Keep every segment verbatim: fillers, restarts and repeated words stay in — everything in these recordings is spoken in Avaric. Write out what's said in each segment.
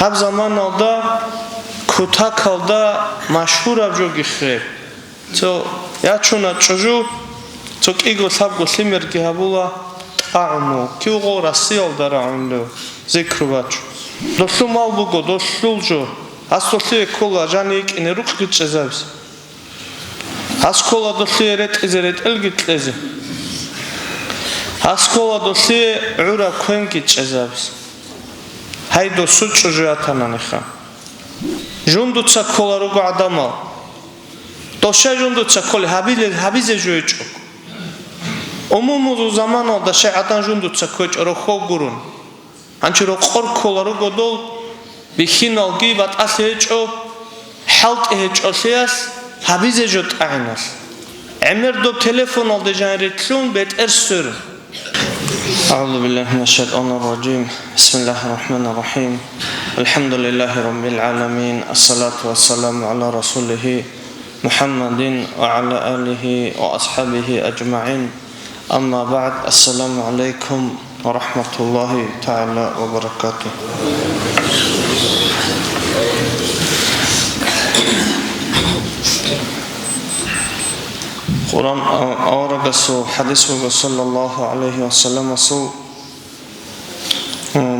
Гьаб заманалда кутакалда машгьураб жоги хер. Цо ячуна чӀужу, цо кӀиго-лъабго лъимерги гьабула, тӀагӀун вуго. Кивго Россиялда рагӀунлев, зикру бачун. Долъул мал буго, долъул жо. Гьас долъие ккола жани йикӀине рукъги чӀезабизе. Гьас ккола долъие ретӀизе ретӀелги кьезе. Гьас ккола долъие гӀураб квенги чӀезабизе. Гьай, досул чӀужу ятананиха. Жундуца ккола руго гӀадамал. Дос щай жундуца кколеб, гьабилел гьабизе жо гьечӀо. Умумузул заманалда щай гӀадан жундуца кквечӀо, рохьов гурун. Гьанчи рокъор ккола руго дол, бихьиналги батӀалъи гьечӀо, хӀалтӀи гьечӀолъиялъ гьабизе жо тӀагӀиналъ. ГӀемер доб телефоналде жанире лъун бетӀер сверун. أعوذ بالله من الشيطان الرجيم. بسم الله الرحمن الرحيم. الحمد لله رب العالمين. الصلاة والسلام على رسوله محمد وعلى آله وأصحابه أجمعين. أما بعد. السلام عليكم ورحمة الله تعالى وبركاته. Къуран ав-, аварагасул хӀадис буго, саллаллагьу гӀалайгьи ва салламасул: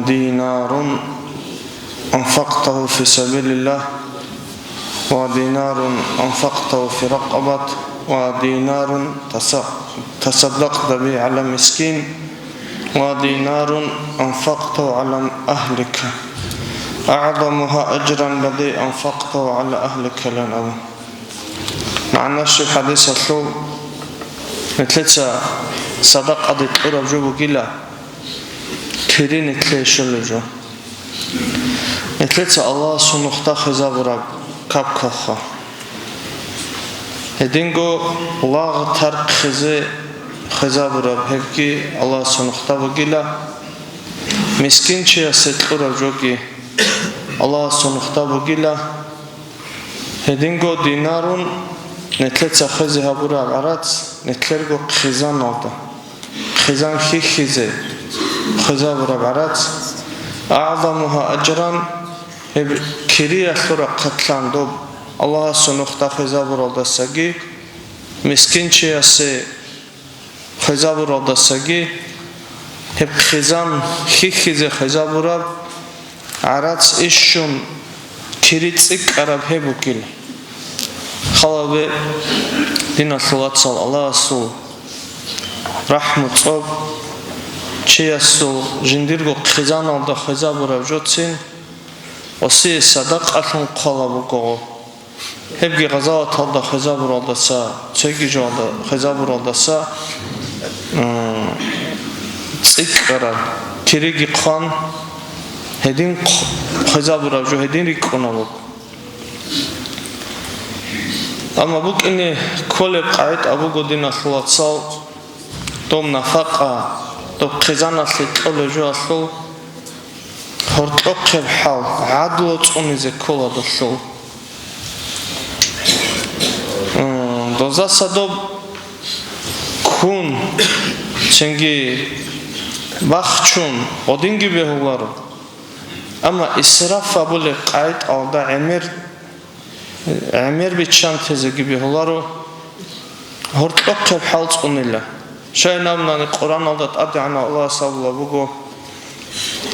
دينار أنفقته في سبيل الله، ودينار أنفقته في رقبة، ودينار تص-، تصدقت به على مسكين، ودينار أنفقته على أهلك، أعظمها أجرا الذي أنفقته على أهلك لنا. МагӀна щиб хӀадисалъул? Нилъеца садакъаде кьураб жо бугила, кири нилъее щолеб жо. Нилъеца Аллагьасул нухда хвезабураб капкалха. Гьединго лагъ тархъизе хвезабураб, гьебги Аллагьасул нухда бугила, мискинчиясе кьураб жоги Аллагьасул нухда бугила. Гьединго динарун нилъеца хвезе гьабураб гӀарац, нилъерго хъизаналда, хъизан хьихьизе хвезабураб гӀарац, أعظمها أجرا, гьеб кириялъул рахъалъан доб Аллагьасул нухда хвезабуралдасаги, мискинчиясе хвезабуралдасаги, гьеб хъизан хьихьизе хвезабураб гӀарац ишшун кири цӀикӀкӀараб гьеб бугила. Халабе, диналъул вацал, Аллагьасул рахӀму цӀоб, чиясул жиндирго хъизаналда хвезабураб жоцин осие садакъалъун хъвала бугого. Гьебги гъазаваталда хвезабуралдаса, цоги жоялда хвезабуралдаса, м, цӀикӀкӀараб кириги хъван, гьедин хъ-, хвезабураб жо гьедин рикӀкӀунаб буго. Амма букӀине кколеб къагӀида буго, диналъул вацал, доб нафакъа, доб хъизаналъе кьолеб жоялъул гьоркьохъеб хӀал, гӀадлу цӀунизе ккола долъул. М, дозаса доб ккун, цинги бахчун гъодинги бегьуларо. Амма исраф абулеб къагӀидалда гӀемер, гӀемер биччан тезеги бегьуларо, гьоркьохъеб хӀал цӀунила. Щай абунани, Къуръаналда ТӀадегӀанав Аллагьас абулеб буго: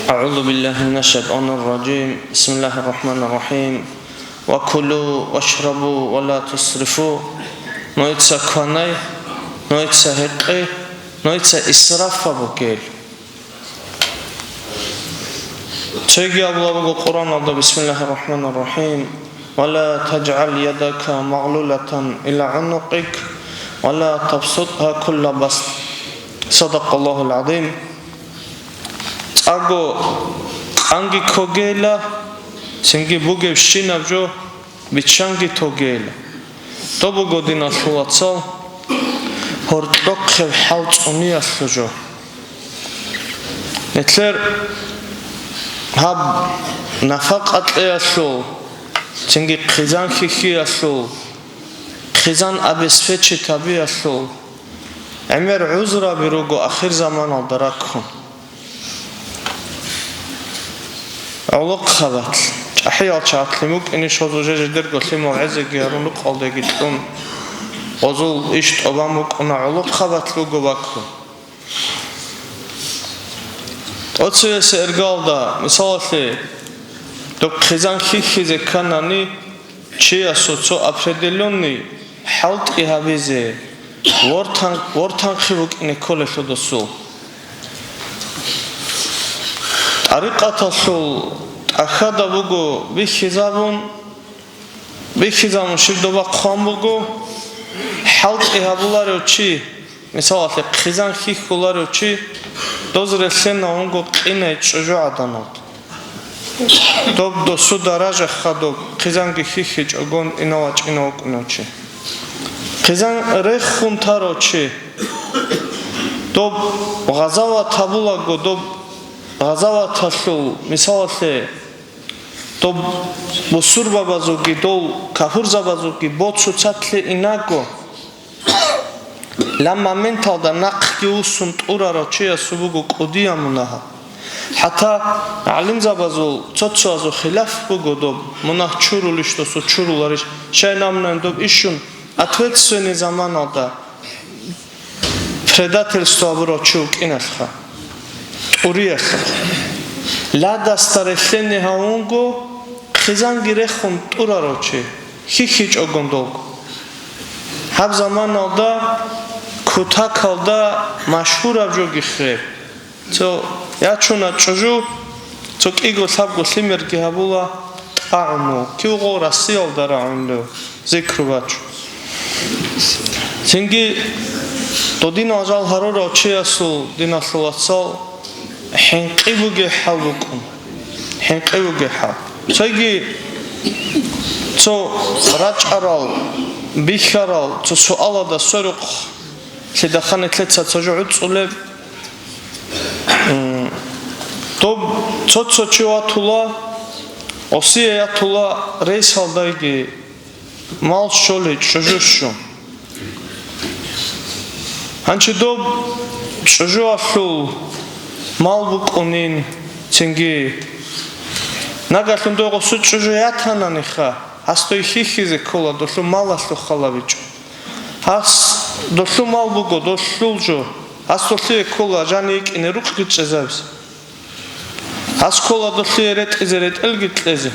أعوذ بالله من الشيطان الرجيم. بسم الله الرحمن الرحيم. وكلوا واشربوا ولا تسرفوا. Нужеца кванай, нужеца гьекъей, нужеца исраф гьабугел. Цоги абулеб буго Къуръаналда: بسم الله الرحمن الرحيم. ولا تجعل يدك مغلولة إلى عنقك ولا تبسطها كل البسط. صدق الله العظيم. ЦӀакъго къанги ккогейила, цинги бугебщинаб жо биччанги тогейила. Доб буго, диналъул вацал, гьоркьохъеб хӀал цӀуниялъул жо. Нилъер гьаб нафакъа кьеялъул, цинги хъизан хьихьиялъул, хъизан обеспечить гьабиялъул гӀемер гӀузраби руго ахирзаманалда раккун. ГӀолохъабат. ЧӀахӀиял чагӀатлъи букӀине щозул жеже-, жидерго лъимал гӀезеги гьарун, рукъалдеги кьун, гъозул иш тӀубан букӀуна, гӀолохъабат буго баккун. Оцевесе эргалда, мисалалъе, доб хъизан хьихьизе кканани, чиясул цо определённый хӀалтӀи гьабизе, вортан-, вортанхъи букӀине кколелъул досул. ТӀарикъаталъул тӀахьада буго бихьизабун, бихьизабун щиб доба хъван буго, хӀалтӀи гьабуларев чи, мисалалъе, хъизан хьихьуларев чи, доз релълъена унго къинай чӀужугӀаданалда. Доб досу даража хадуб, хъизанги хьихьичӀогон инал вачӀинав вукӀунев чи. Хъизан рехун тарав чи. Доб гъазават гьабулаго, доб гъазаваталъул, мисалалъе, доб бусурбабазулги, дол кафурзабазулги боцу цатлъи инаго, Ла моменталда нахъги вуссун тӀурарав чиясул буго кӀудиял мунагьал. ХӀатта гӀалимзабазул цо-цоязул хилаф буго доб, мунагь чурулищ досул чуруларищ, щай намунан доб ишун ответственный заманалда предательство гьабурав чи вукӀиналъха, тӀуриялъухъ. Ладасда релълъене гьавунго, хъизанги рехун тӀурарав чи, хьихьичӀогон долго. Гьаб заманалда кутакалда машгьураб жоги хеб. Цо ячуна чӀужу, цо кӀиго-лъабго лъимерги гьабула тӀагӀун вуго. Кивго Россиялда рагӀунлев, зикру бачу. Цинги додинал жал гьарурав чиясул, диналъул вацал, хӀинкъи бугеб хӀал букӀун. ХӀинкъи бугеб хӀал. Цоги цо рачӀарал, бихьарал, цо суалалда сверухъ лъидахъа нилъеца цо жо гӀуцӀулеб. М, доб цо-цо чи ватула, Осие ятула рейсалдайги мал щолей чӀужу щун. Гьанчи доб чӀужуялъул мал букӀунин, цинги нагагьлъун дой гъосул чӀужу ятананиха, гьас дой хьихьизе ккола долъул малалъул халабичӀо. Гьас долъул мал буго, долъул жо. Гьас долъие ккола жани йикӀине рукъги чӀезабизе. Гьас ккола долъие ретӀизе ретӀелги кьезе.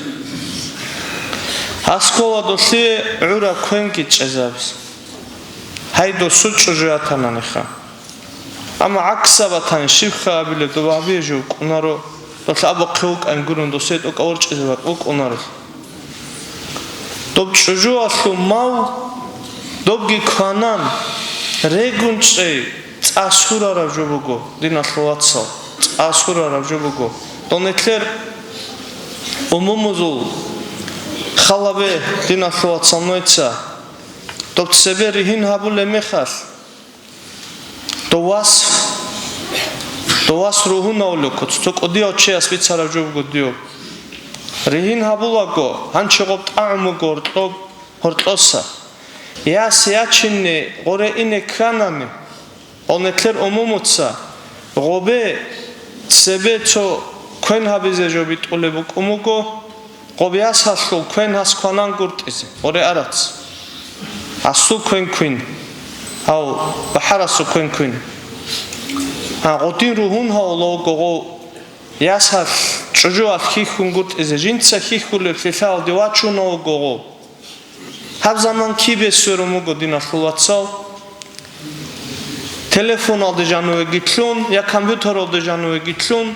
Гьас ккола долъие гӀураб квенги чӀезабизе. Гьай, досул чӀужу ятананиха. Амма гӀаксабатани щибха абилеб, доб гьабие жо вукӀунаро, долъ абухъе вукӀан гурун, досие тӀокӀав ворчӀизе бакӀ вукӀунарелъ. Доб чӀужуялъул мал, добги кванан, регун чӀей, цӀа сурараб жо буго, диналъул вацал, цӀа сурараб жо буго. Дол нилъер умумузул халабе, диналъул вацал, нойца. Доб цебе ригьин гьабулеб мехалъ, дов вас, дов вас ругьунавулев куц, цо кӀудияв чияс бицараб жо буго дов. Ригьин гьабулаго, гьанчи гъоб тӀагӀун буго гьоркьоб, гьоркьоса. Яс ячинни гъоре ине кканани, гъол нилъер умумуца гъобе цебе цо квен гьабизе жо битӀулеб букӀун буго, гъоб ясалъул квен гьас кванан гуртӀизе, гъоре арац. Гьасул квен квин, гьав бахӀарасул квен квин. Гьа, гъодин ругьун гьавула вуго гъов ясалъ чӀужуялъ хьихьун гуртӀизе, жинца хьихьулеб лъилъаялде вачуна вуго гъов. Гьаб заман кибе сверун буго, диналъул вацал. Телефоналде жанивеги лъун, я компьютералде жанивеги лъун,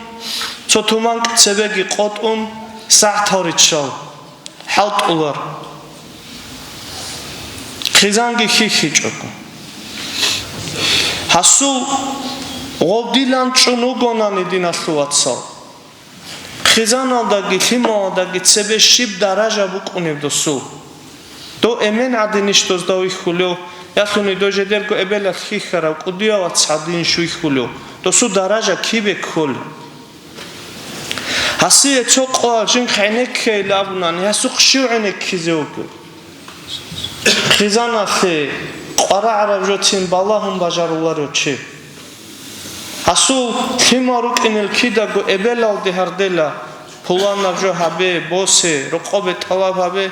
цо туманкӀ цебеги къотӀун, сагӀатал риччал хӀалтӀулар. Хъизанги хьихьичӀого. Гьасул гъов дилан чӀун вугонани, диналъул вацал. Хъизаналдаги лъималалдаги цебе щиб даража букӀунеб досул? Дов эмен гӀадинищ дозда вихьулев, ялъуни дов жидерго эбелалъ хьихьарав кӀудияв вац гӀадинищ вихьулев? Досул даража кибе кколеб? Гьасие цо къоялъ жинхъ гӀенеккейилан абунани, гьасухъ щив гӀенеккизе вугев? Хъизаналъе къварагӀараб жоцин балагьун бажаруларев чи. Гьасул лъимал рукӀинел кидаго эбелалде гьардела, пуланаб жо гьабе, босе, рокъобе тӀалаб гьабе.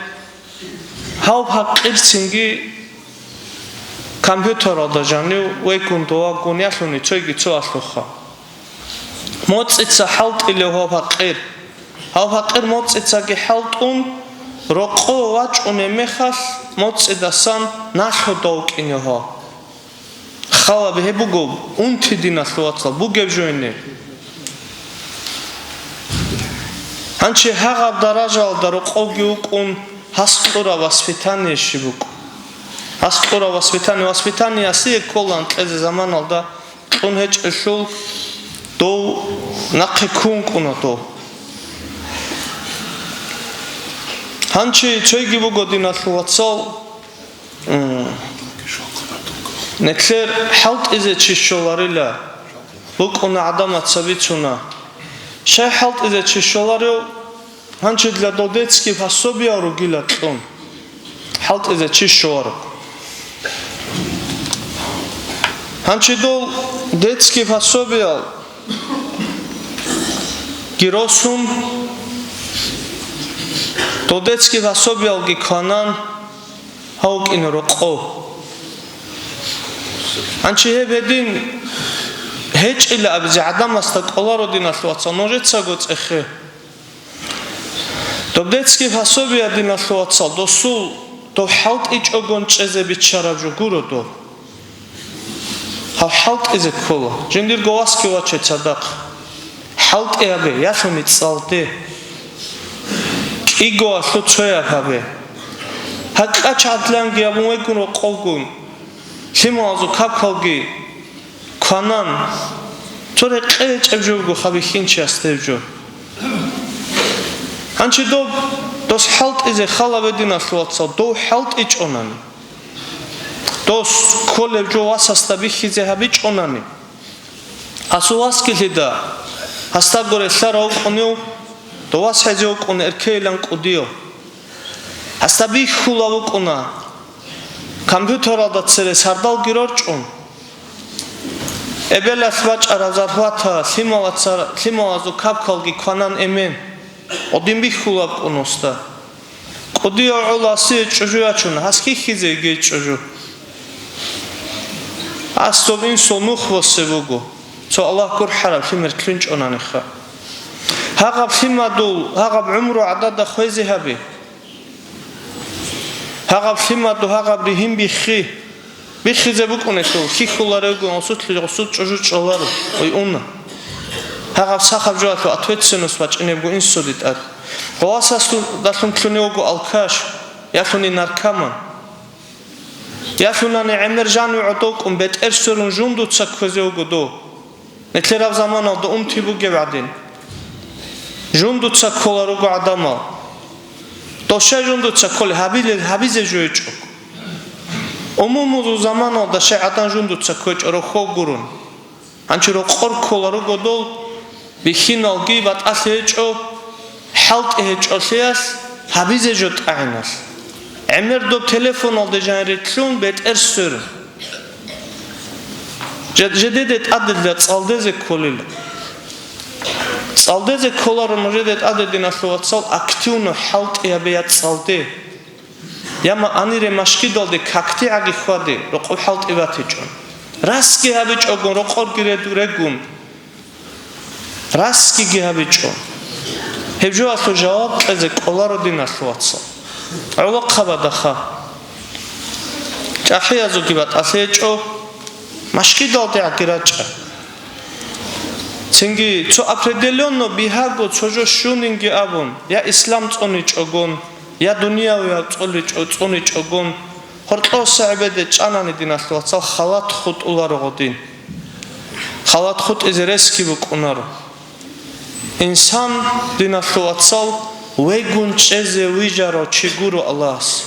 Гьав пакъирцинги компьютералда жанив векун довагун ялъуни цойги цо алъуха. МоцӀица хӀалтӀилев гьав пакъир. Гьав пакъир моцӀицаги хӀалтӀун, рокъо вачӀунеб мехалъ, моцӀидасан налъуда вукӀине гьав. Халаб гьеб буго, унти диналъул вацал, бугеб жойни. Гьанчи гьагъаб даражалда рокъовги вукӀун, гьас кьураб воспитание щиб букӀун. Гьас кьураб воспитание, воспитание асие кколан кьезе заманалда кьун гьечӀелъул дов нахъе ккун кӀуна дов. Гьанчи цойги буго диналъул вацал, М. Нилъер хӀалтӀизе чи щоларила, букӀуна гӀадамаца бицуна. Щай хӀалтӀизе чи щоларев? Гьанчи для дов детский пособиял ругила кьун. ХӀалтӀизе чи щоларо. Гьанчи дол детский пособиял гиросун, дол детский пособиялги кванан, гьав вукӀине рокъов. Гьанчи гьеб гьедин гьечӀила абизе гӀадамасда кӀоларо диналъул вацал нужецаго цӀехе. Доб детский пособие диналъул вацал досул дов хӀалтӀичӀогон чӀезе биччараб жо гуро доб. Гьав хӀалтӀизе ккола. Жиндирго васги ваче цадахъ. ХӀалтӀи гьабе, ялъуни цӀалде. КӀиго алъу цояб гьабе. Гьакъа чадлъанги гьабун вегун рокъовгун. Лъималазул капкалги кванан. Цо рекъечӀеб жо буго хабихьинчияс деб жо. Гьанчи доб дос хӀалтӀизе халабе диналъул вацал, дов хӀалтӀичӀонани. Дос кколеб жо васасда бихьизе гьабичӀонани. Гьасул васги лъида, гьасда гурелъара вукӀунев, дов вас хӀезе вукӀун эркейилан кӀудияв. Гьасда бихьула вукӀуна, компьютералда цере сардалги рорчӀун. Эбелалъ бачӀараб зарплата, лъималаца-, лъималазул капкалги кванан эмен. Гъодин бихьулаб кӀун гьасда. КӀудияв гӀоласие чӀужу ячун, гьас хьихьизе йигей чӀужу. Гьас доб инсул нух босе буго, цо Аллагь гурхӀараб лъимер лъунчӀонаниха. Гьагъаб лъимадул, гьагъаб гӀумру гӀадада хвезе гьабе. Гьагъаб лъимаду гьагъаб ригьин биххи. Биххизе букӀунелъул, хьихьуларевгун гъусулъ, гъусул чӀужу чӀоларо, ой, уна. Гьагъаб сахаб жоялъул ответственность бачӀинебго инсуде тӀад. Гъовасасдалъун лъуне вуго алкаш, ялъуни наркоман. Ялъунани гӀемер жанив гӀодов кӀун бетӀер сверун жундуца кквезе вуго дов. Нилъераб заманалда унти бугеб гӀадин, жундуца ккола руго гӀадамал. Дов щай жундуца кколеб гьабилел гьабизе жойчӀо. Умумузул заманалда щай гӀадан жундуца кквечӀо рохьов гурун. Гьанчи рокъор ккола руго дол бихьиналги батӀалъи гьечӀо, хӀалтӀи гьечӀолъиялъ гьабизе жо тӀагӀиналъ. ГӀемер доб телефоналде жанире лъун бетӀер сверун. Жед-, жедеде тӀадилла цӀалдезе кколила. ЦӀалдезе кколаро нужеде тӀаде, диналъул вацал, активно хӀалтӀи гьабе я цӀалде. Я ма анире машгидалде какде гӀаги хьваде, рокъоб хӀалтӀи батичӀо. Расги гьабичӀогун, рокъорги ред-, регун. Расгиги гьабичӀо. Гьеб жоялъул жаваб кьезе кӀоларо, диналъул вацал. ГӀолохъабадаха. ЧӀахӀиязулги батӀалъи гьечӀо, машгидалдегӀаги рачӀа. Цинги цо определённо бигьаго цо жо щунинги абун, я ислам цӀуничӀогун, я дуниявияб цӀоличӀо-, цӀуничӀогун, гьоркьоса гӀебеде чӀанани, диналъул вацал, халат хутӀуларо гъодин. Халат хутӀизе ресги букӀунаро. Инсан, диналъул вацал, вегун чӀезе вижарав чи гуро Аллагьас.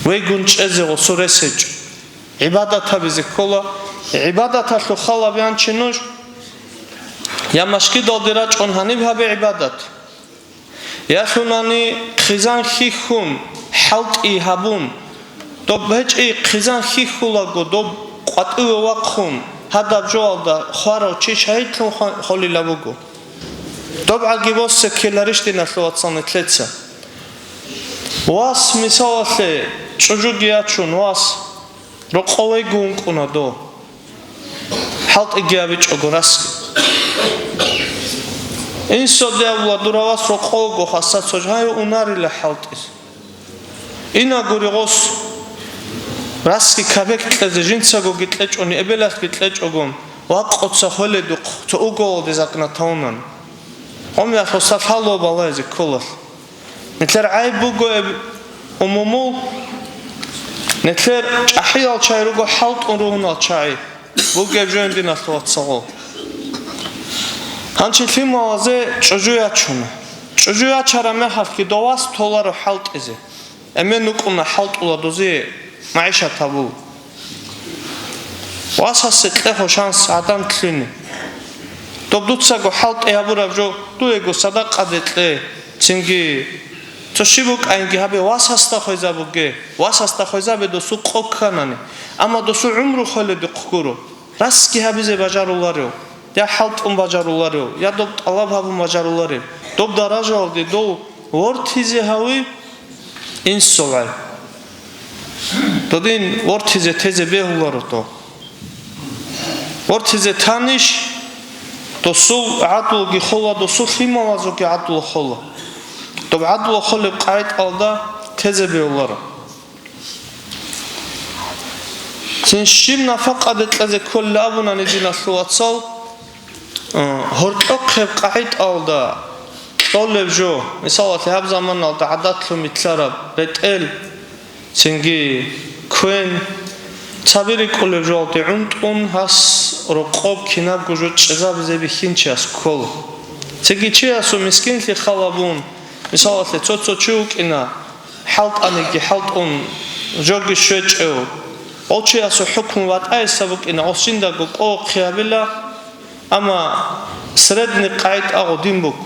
Вегун чӀезе гъосул рес гьечӀо. ГӀибадат гьабизе ккола. ГӀибадаталъул халаб янчи нуж, я машгидалде рачӀун гьаниб гьабе гӀибадат. Ялъунани хъизан хьихьун, хӀалтӀи гьабун, доб гьечӀи хъизан хьихьулаго, доб къватӀиве вахъун, гьадаб жоялда хварав чи шагьидлъун хва-, холила буго. ДобгӀаги босеккиларищ, диналъул вацал, нилъеца? Вас, мисалалъе, чӀужуги ячун, вас, рокъовего ункъуна дов. ХӀалтӀиги гьабичӀого расги. Инсуца абула, дур вас рокъовего хасса цо жо, гьайо, унарила хӀалтӀизе. Инагури гъос, расги кабек кьезе жинцагоги кьечӀони, эбелалъги кьечӀогон, вакъоца хвеледухъ цо уголалде закнатаунан. Гъомиялъ гъоса лъалуа балайзе кколалъ. Нилъер гӀайиб буго эб-, умумул, нилъер чӀахӀиял чагӀи руго хӀалтӀун ругьунал чагӀи. Бугеб жо, диналъул вацал. Гьанчи лъималазе чӀужу ячуна. ЧӀужу ячараб мехалъги дов вас толаро хӀалтӀизе. Эмен вукӀуна хӀалтӀула, дозие магӀишат гьабула. Васасе кьехо шанс гӀадан лъугьине. Доб дуцаго хӀалтӀи гьабураб жо дуего садакъаде кье, цинги цо щиб букӀаинги гьабе, васасда хвезабуге, васасда хвезабе досул къо кканани, амма досул гӀумру хвеледухъ гуро. Расги гьабизе бажаруларев, я хӀалтӀун бажаруларев, я доб тӀалаб гьабун бажаруларев, доб даражалде дов вортизе гьави инсугӀай. Додин вортизе тезе бегьуларо дов. Вортизе танищ, досул гӀадлуги хола, досул лъималазулги гӀадлу хола. Доб гӀадлу холеб къагӀидалда тезе бегьуларо. Цин щиб нафакъаде кьезе кколила абунани, диналъул вацал, э, гьоркьохъеб къагӀидалда кьолеб жо, мисалалъе, гьаб заманалда гӀадатлъун бицараб ретӀел, цинги квен, цаби рикӀкӀунеб жоялде гӀунтӀун гьас рокъоб кинабго жо чӀезабизе бихьинчияс ккола. Цинги чиясул мискинлъи халабун, мисалалъе, цо-цо чи вукӀина, хӀалтӀаниги хӀалтӀун, жоги щвечӀев. Гъов чиясул хӀукму батӀайсаб букӀина, гъос жиндаго къо-, къо хъи гьабила, амма средный къагӀида гъодин буго.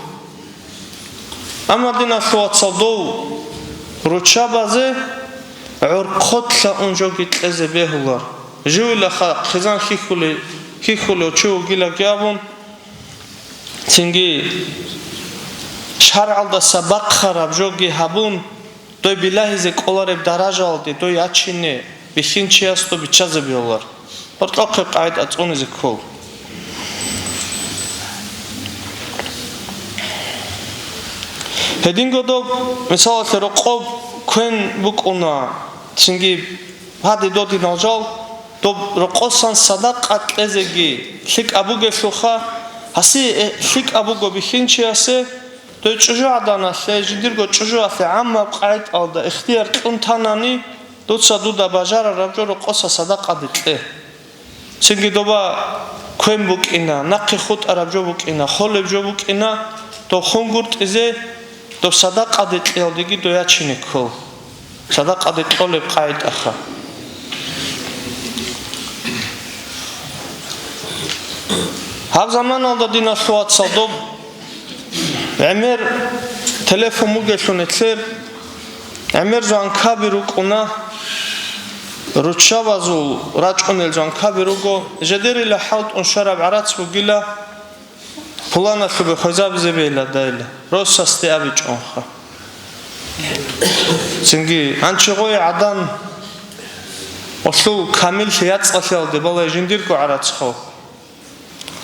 Амма, диналъул вацал, дов руччабазе гӀорхъолъа ун жоги кьезе бегьулар. Живилаха хъизан хьихьулев, хьихьулев чи вугилаги абун, цинги шаргӀалдаса бахъараб жоги гьабун, дой билагьизе кӀолареб даражалде дой ячине бихьинчиясда биччазе бегьулар. Гьоркьохъеб къагӀида цӀунизе ккол. Гьединго доб, мисалалъе, рокъоб квен букӀуна, цинги гьаде додинал жал, доб рокъосан садакъа кьезеги лъикӀаб бугелъулха, гьасие, э, лъикӀаб буго бихьинчиясе, дой чӀужугӀаданалъе, жиндирго чӀужуялъе гӀаммаб къагӀидалда ихтияр кьун танани, дуца дуда бажарараб жо рокъоса садакъаде кье. Цинги доба квен букӀина, нахъе хутӀараб жо букӀина, холеб жо букӀина, доб хунгуртӀизе, доб садакъаде кьеялдеги дой ячине ккол. Садакъаде кьолеб къагӀидаха. Гьаб заманалда, диналъул вацал, доб гӀемер телефон бугелъул нилъер, гӀемер звонкаби рукӀуна, руччабазул рачӀунел звонкаби руго, жидерила хӀалтӀун щвараб гӀарац бугила, пуланалъубе хвезабизе бегьиладайила, росасде абичӀонха. Цинги гьанчи гъой гӀадан, гъолъул камиллъи яцӀцӀалъиялде балай жиндирго гӀарацха.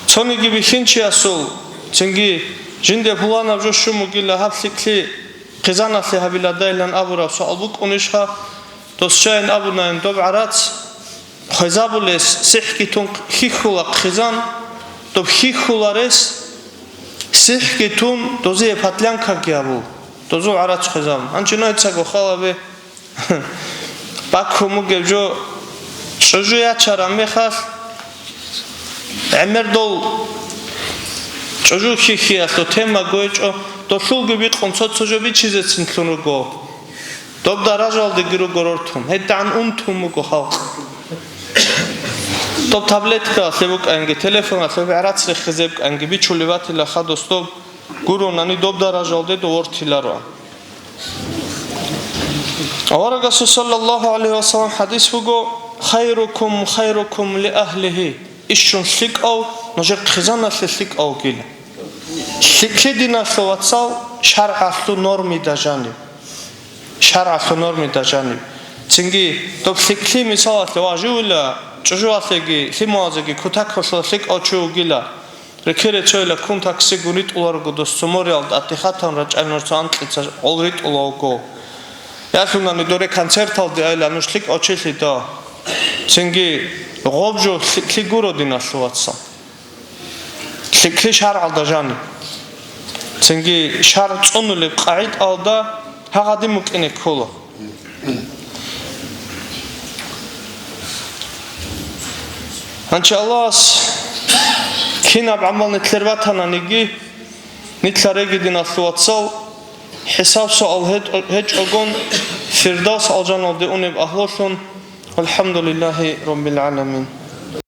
Цониги бихьинчиясул, цинги жинде пуланаб жо щун бугила, гьаб лъикӀлъи хъизаналъе гьабиладайилан абураб суал букӀунищха? Дос щайин абунайин, доб гӀарац хвезабулес сихӀги тун хьихьула хъизан, доб хьихьуларес сихӀги тун дозие подлянкаги гьабул, дозул гӀарац хвезабун. Гьанчинайцаго халабе баккун бугеб жо чӀужу ячараб мехалъ, гӀемер дол чӀужу хьихьиялъул тема гойчӀо, долъулги бикъун цо-цо жо бичизецинлъун руго. Доб даражалдеги руго рортун, гьедигӀан унтун буго халкъ. Доб таблеткаялъе букӀанги, телефоналъе бегӀрац рехизе букӀанги, бичулеб батила хадус доб гуронани доб даражалде дов вортилароан. Аварагасул саллаллагьу гӀалайгьи ва саллам хӀадис буго: «Хайрукум, хайрукум ли агьлигьи», ишчун лъикӀав нужер хъизаналъе лъикӀав вугила. ЛъикӀлъи, диналъул вацал, шаргӀалъул нормида жаниб. ШаргӀалъул нормида жаниб. Цинги доб лъикӀлъи мисалалъе важивила, чӀужуялъеги лъималазеги кутакалъула лъикӀав чи вугила. Рекере цойила ккун таксигун ритӀуларого дос цо мориялда атихатан рачӀай нужеца анкьица гъол ритӀула вуго. Ялъунани доре концерталде айла нуж лъикӀав чилъида. Цинги гъоб жо лъикӀлъи гуро, диналъул вацал. ЛъикӀлъи шаргӀалда жаниб. Цинги шаргӀ цӀунулеб къагӀидаялда гьагъадин мукӀине ккола. Гьанчи Аллагьас кинаб гӀамал нилъер батананиги, нилъареги, диналъул вацал, хӀисаб-суал гьечӀ-, гьечӀогон, Фирдавс алжаналде унеб агьлулъун. Валхамдулиллагьи раббил гӀаламин.